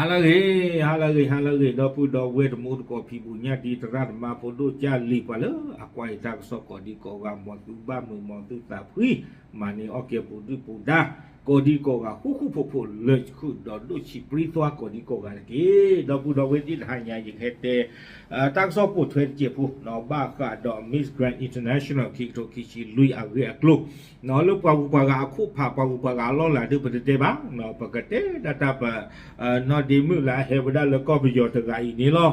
ဟါလၢအဂ့ၤ, ဟါလၢအဂ့ၤ, ဟါလၢအဂ့ၤ, ဒီပုၢ်ဒီဝဲၢ်တံၤသကိး ဖံးဘူးညၣ်တံၤ သရၣ်သမါဖိဒိၣ်ကၢ်လံၤ ပှၤလၢအကွၢ်အံၤတၢ်ကစီၣ်ကိးဒံကိးဂၤ မ်သုဘၣ်မုာ်မ်သုသးဖှံ, မၤန့ၢ်အီၣ်ကဲပူၤဒုၣ်ပူၤဒါ ကိးဒံကိးဂၤ ဃူဃူဖိးဖိး လၢာ်ဆှုၣ်ဒီးဒိၣ်ဆံးပြံသွါကိးဒံကိးဂၤတက့ၢ်. ဒီပုၢ်ဒီဝဲၢ်သ့ၣ်တဟါညါ ယကဟဲတဲ တၢ်ကစီၣ်ပိာ်ထွဲတစဲးဖိ ဘၣ်ဃးဒီး Miss Grand International ခံကထိခံဆံလွံၢ်အဂ့ၢ်အကျိၤ လၢပှၤဂုၤပှၤဂၤအခိၣ်ဖး ပှၤဂုၤပှၤဂၤအလီၢ်လၤဒ်ပတတဲဘၣ်, ပကတဲဒၣ်တၢ်ပ နီၢ်ဒ့မုၣ်လၢအဟဲဝဲဒၣ်လၢကီၢ်ပယီၤတဂၤအံၤန့ၣ်လီၤ.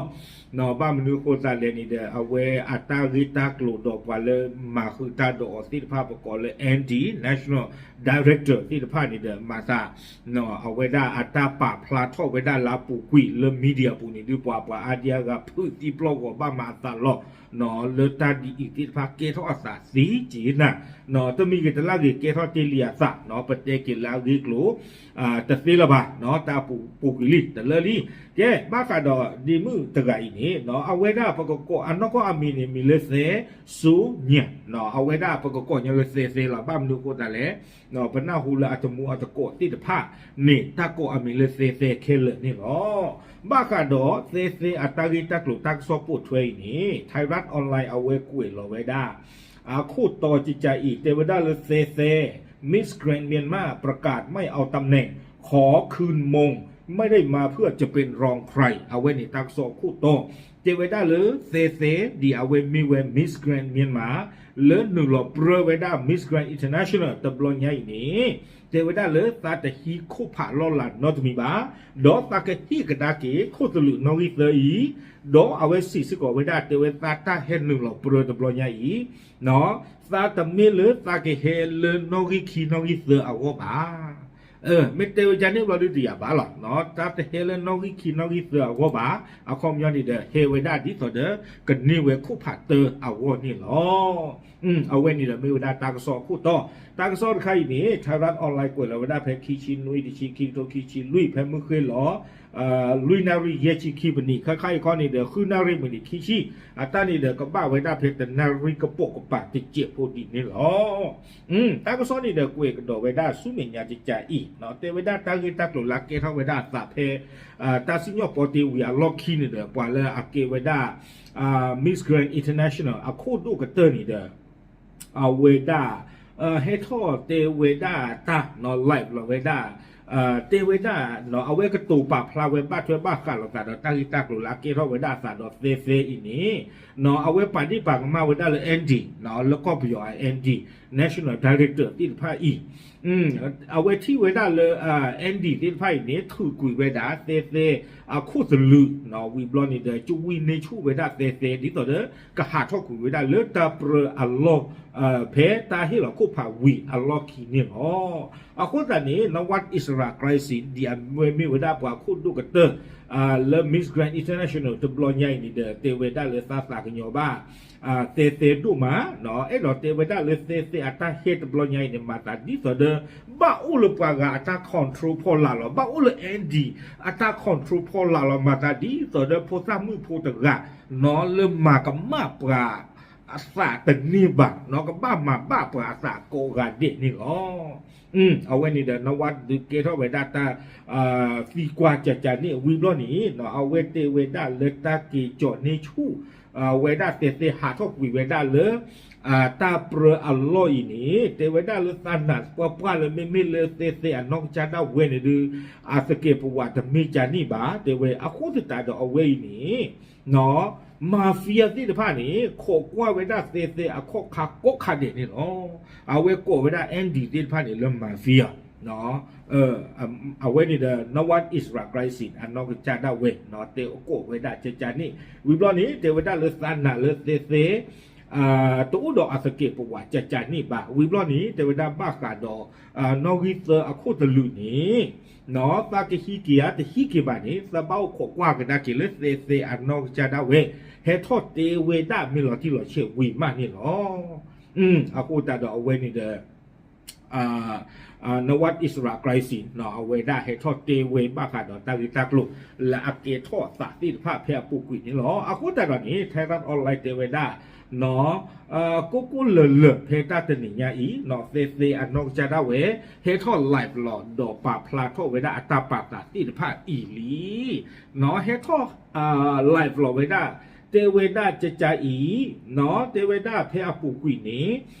ဘၣ်မနုၤအဃိသတးလဲၣ်န့ၣ်ဒီး အဝဲအတၢ်ဂ့ၢ်တၢ်ကျိၤဒီးပှၤလၢမၤဃုာ်တၢ်ဒီးအီၤသ့ၣ်တဖၣ် ပကိးလၢ N D National Director သ့ၣ်တဖၣ်န့ၣ်ဒီး မၤသး အဝဲဒၣ်အတၢ်ပာ်ဖျါထီၣ်ဝဲဒၣ်လၢအပူၤကွံာ်လၢ media ပူၤန့ၣ်ဒီး ပှၤပှၤအါဒံအါဂၤဖုးသံပျီၢ်ဂီၤ ဘၣ်မၤအသးလီၤ လၢတၢ်ဒ်အံၤသ့ၣ်တဖၣ်ကဲထီၣ်အသးသ့က့ၤနၤ, တမံၤဂ့ၤတလၢ်ဂ့ၤကဲထီၣ်တ့ၢ်လံအသး ပတဲက့ၤလၢအဂ့ၢ်ကျိၤ တသ့လၢၤဘၣ် တၢ်ပူၤကွံာ်လံတလၢလံ. ကဲ ဘၣ်ဃးဒီးဒ့မုၣ်တဂၤအံၤန့ၣ် အဝဲဒၣ်ပကကိးအနီၢ်ကီၢ်အမံၤန့ၣ် မံၤလၢသဲစိညၣ်, အဝဲဒၣ်ပကကိးညီလၢသဲသဲလီၤ. ဘၣ်မနုၤအဃိသတးလဲၣ် ပနၢ်ဟူလၢအတမူအတကိးသ့ၣ်တဖၣ်န့ၣ် တၢ်ကိးအမံၤလၢသဲသဲခဲလၢာ်န့ၣ်လီၤ. ဘၣ်ဃးဒီးသဲသဲအတၢ်ဂ့ၢ်တၢ်ကျိၤတၢ်ကစီၣ်ပိာ်ထွဲအံၤန့ၣ် Thairath Online အဝဲကွဲးလီၤဝဲဒၣ် အခိၣ်တီကကးအံၤ တဲဝဲဒၣ်လၢသဲသဲ Miss Grand Myanmar ประกาศไม่เอาตำแหน่ง ขอคืนมง ไม่ได้มาเพื่อจะเป็นรองใคร အဝဲန့ၣ်တၢ်ကစီၣ်အခိၣ်တီ တဲဝဲဒၣ်လၢသဲသဲ ဒ်အဝဲမ့ၢ်ဝဲ Miss Grand Myanmar လၢနုာ်လီၤပြၢဝဲဒၣ် Miss Grand International တဘျီညါအံၤန့ၣ် တဲဝဲဒၣ်လၢသးတဟံးခိၣ်ဖးလီၢ်လၤနီတမံၤဘၣ်, ဒီးသးကဟ့ၣ်ကဒါက့ၤခိၣ်သလုးနီၣ်ဂံၢ်သၢအံၤ, ဒီးအဝဲစံးစ့ၢ်ကီးဝဲဒၣ် တဲဝဲသးတၢ်ဟဲနုာ်လီၤပြၢတဘျီညါအံၤ သးတမ့ၢ်လၢသးကဟဲလၢနီၣ်ဂံၢ်ခံနီၣ်ဂံၢ်သၢအဂီၢ်ဘၣ်. မ့ၢ်တဲဝဲဒ်န့ၣ်ဘျီဒုးတယာ်ဘၣ်လီၤ. တၢ်တဟဲလၢနီၣ်ဂံၢ်ခံနီၣ်ဂံၢ်သၢအဂီၢ်ဘၣ်, အခီပညီန့ၣ်ဒီး ဟဲဝဲဒၣ်ဒ်သိးဒီး ကန့ၢ်ဝဲခိၣ်ဖးတၢအဂီၢ်န့ၣ်လီၤ. အဝဲန့ၣ်ဒီးမ့ၢ်ဝဲဒၣ်တၢ်ကစီၣ်အခိၣ်တီ, တၢ်ကစီၣ်တခါအံၤန့ၣ် Thairath Online ကွဲးလီၤဝဲဒၣ်ဖဲခံဆံနွံ တဆံ ခံကထိခံဆံလွံၢ် ဖဲမုၢ်ဃ့ၢ်လီၤ လွံၢ်နၣ်ရံၣ်ယဲၢ်ဆံခံမံးနံး, ခဲခါအံၤခီန့ၣ်ဒီး ဃုနၣ်ရံၣ်မံးနံးခံဆံ, အတၢ်န့ၣ်ဒီးကဘၣ်ဝဲဒၣ်ဖဲတနၣ်ရံၣ်ကပိာ်ကပၤတစဲးဖိဒ်န့ၣ်လီၤ. တၢ်ကစီၣ်န့ၣ်ဒီးကွဲးကဒီးဝဲဒၣ်ဆူမဲာ်ညါကကးအံၤ, တဲဝဲဒၣ်တၢ်ဂ့ၢ်တၢ်ကျိၤလၢကဲထီၣ်ဝဲဒၣ်အသးဖဲ တၢ်စံၣ်ညီၣ်ပီတ့ဝံၤအလီၢ်ခံန့ၣ်ဒီး ပှၤလၢအကဲဝဲဒၣ် Miss Grand International အခိၣ်ဒိၣ်ကတၢၢ်န့ၣ်ဒီး အဝဲဒၣ် ဟဲထီၣ်တဲဝဲဒၣ်တၢ် live လီၤဝဲဒၣ် တဲဝဲဒၣ် အဝဲကတိၤပာ်ဖျါဝဲဘၣ်ထွဲဘၣ်ဃးလိာ်သးဒီးတၢ်ဂ့ၢ်တၢ်ကျိၤလၢအကဲထီၣ်ဝဲဒၣ်အသးဒီးသဲသဲအံၤန့ၣ် အဝဲပာ်ဒ့ၣ်ပာ်ကမၣ်ဝဲဒၣ်လၢ N D လၢကီၢ်ပယီၤအ N D National Director သ့ၣ်တဖၣ်အံၤ အဝဲထံၣ်ဝဲဒၣ်လၢ N D သ့ၣ်တဖၣ်အံၤန့ၣ် ထုးကွံာ်ဝဲဒၣ်သဲသဲအခိၣ်သလုး ဝံၤဘျီန့ၣ်ဒီး ကဝံန့ၢ်ဆူၣ်ဝဲဒၣ်သဲသဲ ဒ်သိးဒီး ကဟးထီၣ်ကွံာ်ဝဲဒၣ်လၢတၢ်ပြၢအလီၢ် ဖဲတၢ်ဟ့ၣ်လီၤခိၣ်ဖးဝံၤအလီၢ်ခံန့ၣ်လီၤ. အဃိသတးန့ၣ် Nawaz Isra Qureshi ဒ်အဝဲမ့ၢ်ဝဲဒၣ်ပှၤခိၣ်ဒိၣ်ကတၢၢ် လၢ Miss Grand International တဘျီညါအံၤန့ၣ်ဒီး တဲဝဲဒၣ်လၢသးသးကညီၤဘၣ် သဲသဲဒိၣ်မး အဲၣ်ဒိးတဲဝဲဒၣ်လၢသဲသဲအတၢ်ဟဲတဘျီညါအံၤန့ၣ် မၤသးဒ်သိးဒီး ဘၣ်အိၣ်လၢပှၤဂၤအတၢ် control ဖီလာ်လီၤ. ဘၣ်အိၣ်လၢ N D အတၢ် control ဖီလာ်လီၤ. မၤသးဒ်သိးဒီးဖိသၣ်မုၣ်ဖိတဂၤ နီၢ်လၢမၤကမၣ်ပှၤအသးတန့ၢ်ဘၣ် နီၢ် ကဘၣ်မၤဘၣ်ပှၤအသးကိးဂၤဒဲးန့ၣ်လီၤ. အဝဲန့ၣ်ဒီး Nawaz ဒုးကဲထီၣ်ဝဲဒၣ်တၢ် သံကွၢ်ကကန့ၣ် ဝံၤဘျီန့ၣ် အဝဲတဲဝဲဒၣ်လၢတၢ်က့ၤကၠီၤန့ၢ်ဆူၣ် ဝဲဒၣ်သဲသဲဟးထီၣ်ကွံာ်ဝဲဒၣ်လၢ တၢ်ပြၢအလီၢ်အံၤန့ၣ် တဲဝဲဒၣ်လၢသးနာ်ပှၢ်ပှၢ်လၢ မ့မ့ၢ်လၢသဲသဲအနီၢ်ကစၢ်ဒၣ်ဝဲန့ၣ်ဒီး အသကဲာ်ပဝးတမ့ၢ်ကန့ၣ်ဘၣ် တဲဝဲ အဃိသတးဒီးအဝဲအံၤန့ၣ် mafia သ့ၣ်တဖၣ်န့ၣ် ခိးကွၢ်ဝဲဒၣ်သဲသဲအခီၣ်ခါကိးခါဒဲးန့ၣ်လီၤ. အဝဲကိးဝဲဒၣ် N D သ့ၣ်တဖၣ်န့ၣ်လၢ mafia အဝဲန့ၣ်ဒီး Nawaz Isra Qureshi အနီၢ်ကစၢ်ဒၣ်ဝဲ တဲကိးဝဲဒၣ်ကကန့ၣ် ဝံၤဘျီန့ၣ် တဲဝဲဒၣ်လၢသးနာ်လၢသဲသဲ တအိၣ်ဒီးအသကဲာ်ပဝးကကန့ၣ်ဘၣ်. ဝံၤဘျီန့ၣ် တဲဝဲဒၣ်ဘၣ်ဃးဒီး နီၣ်ဂံၢ်သၢအခိၣ်သလုးန့ၣ် သးကဟံးက့ၤဧါတဟံးက့ၤဘၣ်န့ၣ် သးဘၣ်အိၣ်ခိးကွၢ်ကဒါက့ၤလၢသဲသဲအနီၢ်ကစၢ်ဒၣ်ဝဲ ဟဲထီၣ်တဲဝဲဒၣ်မ့ၢ်လီၤတံၢ်လီၤဆဲးဝံၤမးန့ၣ်လီၤ. အဃိသတးဒီးအဝဲန့ၣ်ဒီး Nawaz Islam Qureshi အဝဲဒၣ်ဟဲထီၣ်တဲဝဲဘၣ်ဃးဒီးတၢ်ဂ့ၢ်တၢ်ကျိၤ လၢအကဲထီၣ်သးသ့ၣ်တဖၣ်ဖဲအပူၤကွံာ်န့ၣ်လီၤ. အဃိသတးဒီးန့ၣ် Tehran Online တဲဝဲဒၣ် ကိၢ်ကိၢ်လၢၤလၢၤဖဲတၢ်တနံၤညါအံၤ သဲသဲအနီၢ်ကစၢ်ဒၣ်ဝဲ ဟဲထီၣ် live လီၤ ဒီးပာ်ဖျါထီၣ်ဝဲဒၣ်အတၢ်ပာ်သးသ့ၣ်တဖၣ်အံၤလံ ဟဲထီၣ် live လီၤဝဲဒၣ် တဲဝဲဒၣ်ကကါအံၤ တဲဝဲဒၣ်ဖဲအပူၤကွံာ်န့ၣ်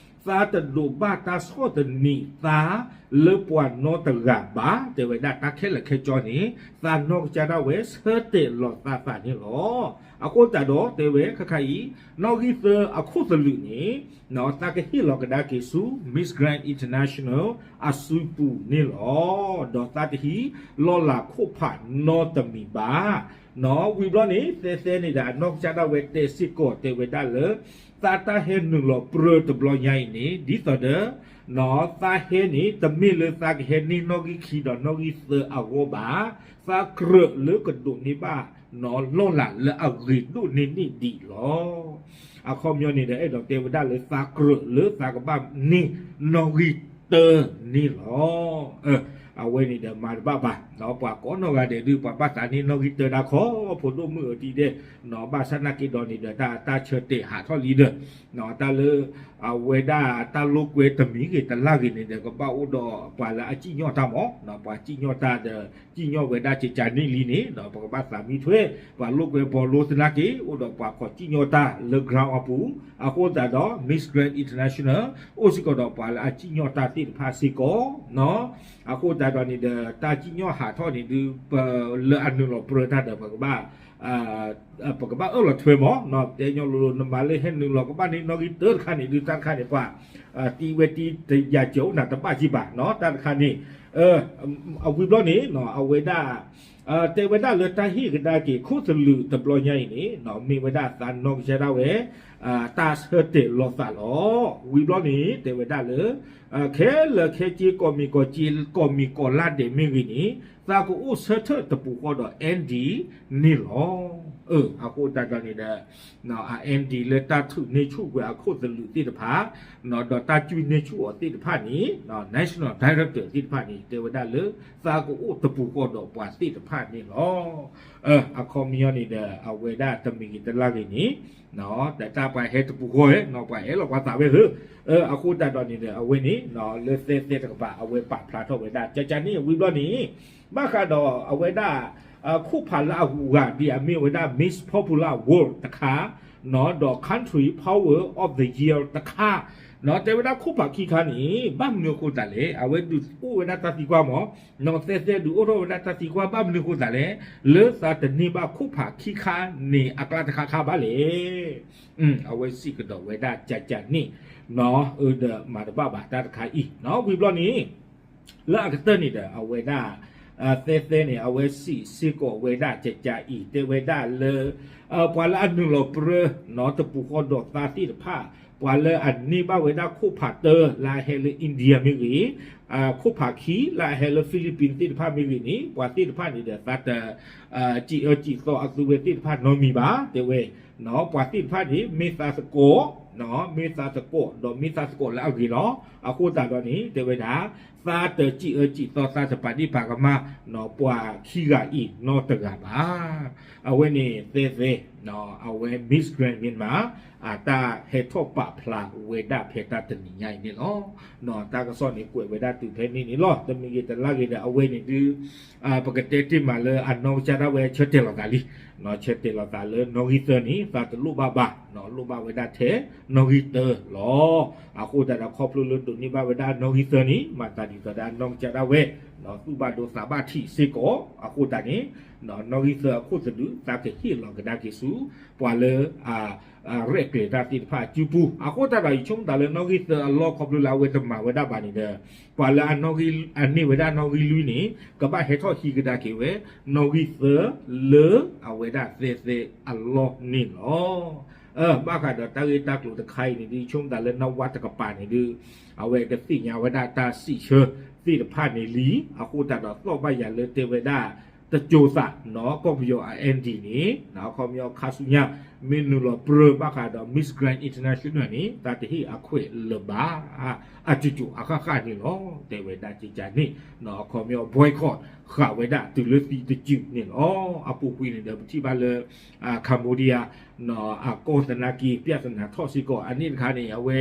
သးတဒိးဘၣ်တၢ်ဆီၣ်သနံးသးလၢပှၤနီတဂၤဘၣ် တဲဝဲဒၣ်တၢ်ခဲလၢာ်ခဲဆ့န့ၣ် သးနီၢ်ကစၢ်ဒၣ်ဝဲဆၢတဲာ်လီၤသးသးန့ၣ်လီၤ. အဃိသတးဒီးတဲဝဲခဲခါအံၤ နီၣ်ဂံၢ်သၢအခိၣ်သလုးန့ၣ် သးကဟ့ၣ်လီၤကဒါက့ၤဆူ Miss Grand International အစုပူၤန့ၣ်လီၤ. ဒီးသးတဟံးလီၤလးခိၣ်ဖးနီတမံၤဘၣ် ဝံၤဘျီန့ၣ် သဲသဲန့ၣ်ဒီးအနီၢ်ကစၢ်ဒၣ်ဝဲတဲစ့ၢ်ကီးတဲဝဲဒၣ်လၢ သးတၢ်ဟဲနုာ်လီၤပြၢတဘျီညါအံၤန့ၣ် ဒ်သိးဒီး သးဟဲန့ၣ် တမ့ၢ်လၢသးကဟဲန့ၢ်နီၣ်ဂံၢ်ခံဒီးနီၣ်ဂံၢ်သၢအဂီၢ်ဘၣ်, သးကြၢးလၢကဒိးန့ၢ်ဘၣ် လီၢ်လၤလၢအဂ့ၤဒိၣ်န့ၢ်န့ၣ်ဒံးလီၤ. အခီပညီန့ၣ်ဒီး အဲၣ်ဒိးတဲဝဲဒၣ်လၢသးကြၢးလၢသးကဘၣ်န့ၢ်နီၣ်ဂံၢ်တၢန့ၣ်လီၤ. အဝဲန့ၣ်ဒီးမၤတဘၣ်ဘၣ်, ပှၤကိးနီၢ်ဂၤဒဲးဒုး ပှၤဘၣ်သးန့ၢ်နီၣ်ဂံၢ်တၢဒၣ်ခီ ဖိဒိၣ်မုၣ်အီၤတံၤဒဲး, ဘၣ်ဆၣ်နာ်က့ဒီးန့ၣ်ဒီး တၢ်ဆၢတဲာ်ဟးထီၣ်လံဒီး တၢ်လၢ အဝဲဒၣ်တၢ်လိာ်ကွဲတမံၤဂ့ၤတလၢ်ဂ့ၤန့ၣ်ဒီး ကဘၣ်အိၣ်ဒီးပှၤလၢအစံၣ်ညီၣ်တၢ်မး, ပှၤစံၣ်ညီၣ်တၢ်ဒီး စံၣ်ညီၣ်ဝဲဒၣ်ကကါန့ၣ်လံန့ၣ် ပကဘၣ်သးမံထွဲ, ပှၤလိာ်ကွဲဘီလိသနာ်က့ အိၣ်ဒီးပှၤခိးစံၣ်ညီၣ်တၢ်လၢ ground အပူၤ, အဃိသတးဒီး Miss Grand International အိၣ်စ့ၢ်ကီးဒီးပှၤလၢအစံၣ်ညီၣ်တၢ်သ့ၣ်တဖၣ်စ့ၢ်ကီး အဃိသတးဒီးန့ၣ်ဒီး တၢ်စံၣ်ညီၣ်ဟးထီၣ်န့ၣ်ဒုး ပလၢအနုာ်လီၤပြၢတၢ်ဒီး ပကဘၣ် ပကဘၣ်အၢၣ်လီၤထွဲမး, တဲညီလိၤလိၤ နမၤလၢဟဲနုာ်လီၤကဘၣ်န့ၢ်နီၣ်ဂံၢ်တၢတခါန့ၣ်ဒုး တၢ်တခါန့ၣ် ပှၤတံၤဝဲတံၤတယာ်စၢၤအိၣ်နၤတဘၣ်ကံဘၣ်နီၤ တၢ်တခါန့ၣ်, အဝံၤဘျီန့ၣ် အဝဲဒၣ် တဲဝဲဒၣ်လၢတၢ်ဟ့ၣ်ကဒါက့ၤခိၣ်သလုးတဘျီညါအံၤန့ၣ် မ့ၢ်ဝဲဒၣ်သးနီၢ်ကစၢ်ဒၣ်ဝဲ တၢ်ဆၢတဲာ်လီၤသးလီၤ. ဝံၤဘျီန့ၣ် တဲဝဲဒၣ်လၢ ခဲလၢာ်ခဲဆ့ ကိးမံၤကိးက့ ကိးမံၤကိးလါဒဲးမ့ၢ်ဂ့ၤန့ၣ် သးကအိၣ်ဆၢထၢၣ်တပူၤဃီဒီး Andy န့ၣ်လီၤ. အဃိသတးဒီးန့ၣ်ဒီး Andy လၢတၢ်ထုးန့ၢ်ဆူၣ်ကွံာ်အခိၣ်သလုးသ့ၣ်တဖၣ် ဒီးတၢ်ကွံန့ၢ်ဆူၣ်အီၤသ့ၣ်တဖၣ်န့ၣ် National Director သ့ၣ်တဖၣ်န့ၣ် တဲဝဲဒၣ်လၢ သးကအိၣ်တပူၤဃီဒီးပှၤသ့ၣ်တဖၣ်န့ၣ်လီၤ. အခီပညီန့ၣ်ဒီး အဝဲဒၣ်တမံၤဂ့ၤတလၢ်ဂ့ၤန့ၣ် တၢ်ပှၤဟဲတပူၤဃီဝဲ ပှၤအဲၣ်လီၤပှၤသးဝဲဧၢ, အဃိသတးဒီးန့ၣ်ဒီး အဝဲန့ၣ် လၢသဲသဲတကပၤ အဝဲပာ်ဖျါထီၣ်ဝဲဒၣ် ကကါန့ၣ် ဝံၤဘျီန့ၣ် ဘၣ်ဃးဒီးအဝဲဒၣ် ခိၣ်ဖးလၢအဂုၤအဂၤဒ်အမ့ၢ်ဝဲဒၣ် Miss Popular World တခါ ဒီး Country Power of the Year တခါ တဲဝဲဒၣ်ခိၣ်ဖးခံခါန့ၣ် ဘၣ်မနုၤအဃိသတးလဲၣ် အဝဲဒုးအိၣ်ဝဲဒၣ်တၢ်သံကွၢ်မး, သဲသဲဒုးအိၣ်ထီၣ်ဝဲဒၣ်တၢ်သံကွၢ် ဘၣ်မနုၤအဃိသတးလဲၣ် လၢသးတန့ၢ်ဘၣ်ခိၣ်ဖးခံခါန့ၣ် အကျါတခါခါဘၣ်လဲၣ်. အဝဲစံးကဒီးဝဲဒၣ် ကကါန့ၣ် အၢဒီးမၤတဘၣ်ဘၣ်တၢ်တခါအံၤ ဝံၤဘျီန့ၣ် လၢအကတၢၢ်န့ၣ်ဒီး အဝဲဒၣ် သဲသဲန့ၣ် အဝဲစံးစ့ၢ်ကီးဝဲဒၣ် ကကါအံၤ တဲဝဲဒၣ်လၢ ပှၤလၢအနုာ်လီၤပြၢ တပူၤဃီဒီးသးသ့ၣ်တဖၣ် ပှၤလၢအန့ၢ်ဘၣ်ဝဲဒၣ်ခိၣ်ဖးတၢ လၢအဟဲလၢ India မ့ၢ်ဂ့ၤ, ခိၣ်ဖးခံ လၢအဟဲလၢ Philippines သ့ၣ်တဖၣ်မ့ၢ်ဂ့ၤန့ၣ် ပှၤသ့ၣ်တဖၣ်န့ၣ်ဒီး သးတ စံးအၢစံးသီအသုဝဲသ့ၣ်တဖၣ်နီတမံၤဘၣ် တဲဝဲ, ပှၤသ့ၣ်တဖၣ်န့ၣ် မ့ၢ်သးသကိး မ့ၢ်သးသကိး ဒီးမ့ၢ်သးသကိးလၢအဂ့ၤလီၤ. အဃိသတးဒီးန့ၣ် တဲဝဲဒၣ် သးတစံးအၢစံးသီ သးတပာ်ဒ့ၣ်ပာ်ကမၣ် ပှၤခံဂၤအံၤနီတဂၤဘၣ်. အဝဲန့ၣ်သဲသဲ အဝဲ Miss Grand Myanmar အတၢ်ဟဲထီၣ်ပာ်ဖျါဝဲဒၣ်ဖဲတၢ်တနံၤညါအံၤန့ၣ်လီၤ. တၢ်ကစီၣ်န့ၣ်ကွဲးဝဲဒၣ်တုၤဖဲန့ၣ်န့ၣ်လီၤ. တမံၤဂ့ၤတလၢ်ဂ့ၤဒီး အဝဲန့ၣ်ဒုး ပကတဲတ့ၢ်မးလၢအနီၢ်ကစၢ်ဒၣ်ဝဲဆၢတဲာ်လီၤသးလံ, ဆၢတဲာ်လီၤသးလၢနီၣ်ဂံၢ်သၢန့ၣ် သးတလိၣ်ဘၣ်ဘၣ်, လိၣ်ဘၣ်ဝဲဒၣ်ထဲနီၣ်ဂံၢ်တၢလီၤ. အဃိသတးဒီးခီဖျိလၢဒိးန့ၢ်ဘၣ်ဝဲဒၣ်နီၣ်ဂံၢ်သၢန့ၣ် မၤသးဒ်သိးဒီးနီၢ်ကစၢ်ဒၣ်ဝဲ သူၣ်ဘၣ်ဒိသးဘၣ်ထံးစ့ၢ်ကီး, အဃိသတးန့ၣ် နီၣ်ဂံၢ်သၢအခိၣ်သလုး သးကဟ့ၣ်လီၤကဒါက့ၤဆူ ပှၤလၢ ရဲၣ်ကျဲၤတၢ်သ့ၣ်တဖၣ်အစုပူၤ, အဃိသတးဒီး ယဆိကမိၣ်သးလၢနီၣ်ဂံၢ်သၢအလီၢ်ခီဖျိလၢအဝဲတမၤဝဲဒၣ်ဘၣ်န့ၣ်ဒီး ပှၤလၢအန့ၢ်ဝဲဒၣ်နီၣ်ဂံၢ်လွံၢ်န့ၣ် ကဘၣ်ဟဲထီၣ်ဟံးကဒါက့ၤဝဲ နီၣ်ဂံၢ်သၢလၢအဝဲဒၣ်သဲသဲအလီၢ်န့ၣ်လီၤ. ဘၣ်ဃးဒီးတၢ်ဂ့ၢ်တၢ်ကျိၤတခါအံၤန့ၣ်ဒုး ယဆိကမိၣ်သးလၢနီၢ်ဝါတကပၤန့ၣ်ဒုး အဝဲကသ့ၣ်ညါဝဲဒၣ်တၢ်စံးဆၢသ့ၣ်တဖၣ်န့ၣ်လံ, အဃိသတးဒီးသီၣ်ဘၣ်ယၤလၢတဲဝဲဒၣ် တစိၤသးနီၣ် ကီၢ်ပယီၤအ Andy န့ၣ် အခီပညီခါဆူညါ မ့ၢ်နုာ်လီၤပြၢဘၣ်ဃးဒီး Miss Grand International န့ၣ် တၢ်တဟ့ၣ်အခွဲးလၢၤဘၣ် အကၠိကၠိအဃၣ်ဃၣ်န့ၣ်လီၤ. တဲဝဲဒၣ်ကကန့ၣ် အခီပညီ boycott ဃာ်ဝဲဒၣ်တုၤလၢသံတစုန့ၣ်လီၤ. အပူၤကွံာ်န့ၣ်ဒီး ပထံၣ်ဘၣ်လၢ Cambodia အကီၢ်သနာ်က့ ပြဿနာထီၣ်စ့ၢ်ကီး အန့ၣ်တခါန့ၣ် အဝဲ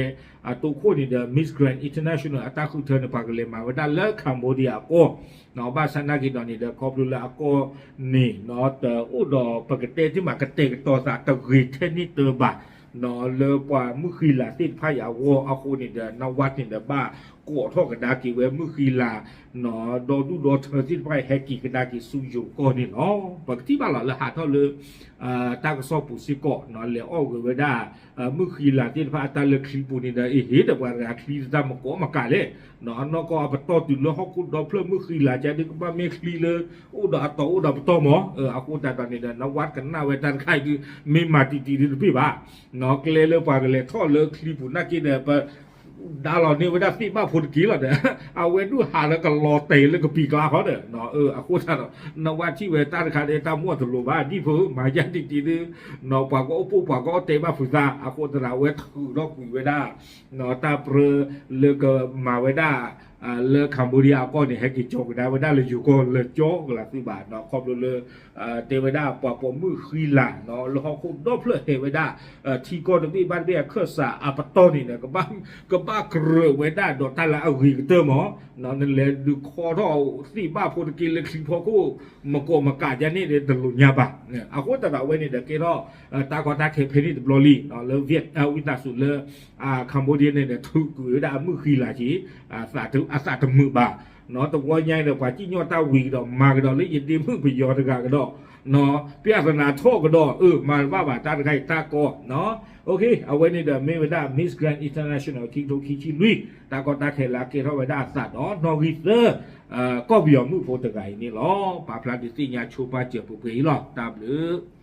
အတိခိၣ်န့ၣ်ဒီး Miss Grand International အတၢ်ဃုထၢန့ၣ် ပှၤကလဲၤမၤဝဲဒၣ်လၢ Cambodia အကီၢ် ဘၣ်ဆၣ်နာ်က့ဒီးန့ၣ်ဒီး ခီဖျိလၢအကီၢ်န့ၣ် တအိၣ်ဒီး ပကတဲတ့ၢ်မးကတဲာ်ကတီၤသးတဂ့ၤထဲန့ၣ်တၢ်ဘၣ် လၢပှၤမုၢ်ဃံလၤသ့ၣ်တဖၣ်အံၤအဂီၢ်အဃိန့ၣ်ဒီး Nawat န့ၣ်ဒီး ဘၣ်ကိးထီၣ်ကဒါက့ၤဝဲမုၢ်ဃံလၤ ဒီဒူၣ်ဒီထၢသ့ၣ်တဖၣ်အံၤ ဟဲက့ၤကဒါက့ၤဆူယိၤကီၢ်န့ၣ်လီၤ. ပကထံၣ်ဘၣ်လီၤလၢဟးထီၣ်လၢ တၢ်ကစီၣ်ပူၤစ့ၢ်ကီး လဲၤအီၣ်ဂ့ၤဝဲဒၣ် မုၢ်ဃံလၤသ့ၣ်တဖၣ်အတၢ်လၢချံပူၤန့ၣ်ဒီး အဟ့ၣ်ဒီးပှၤတဂၤချံတၢ်မကီးမကးလဲၣ် အနီၢ်ကီၢ်အပတီၢ်တုၤလၢဟီၣ်ခိၣ်ဒီဖျၢၣ်မုၢ်ဃံလၤကဒုးကဘၣ်မ့ၢ်ချံလၢ အိၣ်ဒီးအတီၤအိၣ်ဒီးပတီၢ်မး အဃိသတးဒီးန့ၣ်ဒီး Nawat ကနၣ်ဝဲတၢ်တခါအံၤဒုး မ့ၢ်မၤတံၢ်တံၢ်ဒုးတပ့ၢ်ဘၣ် ကျဲလၢပှၤကလဲၤထီၣ်လၢချံပူၤနာ်က့ဒီး ပ ဒါလီၤန့ၢ်ဝဲဒၣ်သ့ၣ်ဘၣ်ဖိတက့ၢ်လီၤဒီး အဝဲဒုးဟးလၢကလီၤတဲာ်လၢကပံာ်ကျါဃီဒီး အဃိသတးဒီး Nawat ထံၣ်ဝဲတၢ်တခါန့ၣ် တၢ်မိၣ်အတလိၤဘၣ် ဒ်ဖိမၤယါတံၢ်တံၢ်ဒုး ပှၤကအိၣ်ပိၢ်ပှၤကအိၣ်တဲဘၣ်ဖုးသး အဃိသတးဒီး အဝဲထုးထီၣ်ကွံာ်ဝဲဒၣ် တၢ်ပြၢလၢကမၤဝဲဒၣ် လၢ Cambodia အကီၢ်န့ၣ် ဟဲက့ၤကၠီကဒါဝဲဒၣ်လၢယိၤကီၢ်လၢကၠီကလးသုဘၣ် ခီဖျိလၢ တဲဝဲဒၣ်ပှၤပိာ်မုၣ်ဃံလၤ လၢဟီၣ်ခိၣ်ဒီဖျၢၣ်ဟဲဝဲဒၣ် ထံကီၢ်တဘ့ၣ်ဘၣ်တဘ့ၣ်အခၢၣ်စးအပတီၢ်န့ၣ်ဒီး ကဘၣ်ကြၢးဝဲဒၣ်ဒီးတၢ်လၢအဂ့ၤကတၢၢ်မး နလဲၤဒုးခီထီၣ်သ့ၣ်ဘၣ်ဖိတက့ၢ်လၢချံဖီခိၣ် မကီးမကးယါန့ၣ်ဒီးတလိာ်ညါဘၣ် အဃိသတးဒီးအဝဲန့ၣ်ဒီးကဲထီၣ် တၢ်ကီတၢ်ခဲဖဲန့ၣ်တဘျီလံ လၢ Viet ဝံသးစူၤလၢ Cambodia န့ၣ်ဒီး ထုးကွံာ်ဝဲဒၣ်အမုၢ်ဃံလၤက့ၤ အသးတမုာ်ဘၣ် တဝီညါအံၤဒီး ပှၤစံၣ်ညီၣ်တၢ်ဝံၤကဒီး မၤကဒီးလၢယဒ့မုၣ်ပယီၤတဂၤကဒီး ပြဿနာထီၣ်ကဒီး အၢ မၤတဘၣ်ဘၣ် တၢ်တခါအံၤတၢ်ကီ အဝဲန့ၣ်ဒီးမ့ၢ်ဝဲဒၣ် Miss Grand International ခံကထိခံဆံလွံၢ် တၢ်ကီတၢ်ခဲလၢအကဲထီၣ်ဝဲဒၣ်အသးဒီးနီၣ်ဂံၢ်သၢ ကီၢ်ပယီၤမုၣ်ဖိတဂၤအံၤန့ၣ်လီၤ. ပာ်ဖျါဒုးသ့ၣ်ညါဆိပာ်စၢၤပှဲၤပှဲၤအံၤလီၤ. တၢ်ဘျုး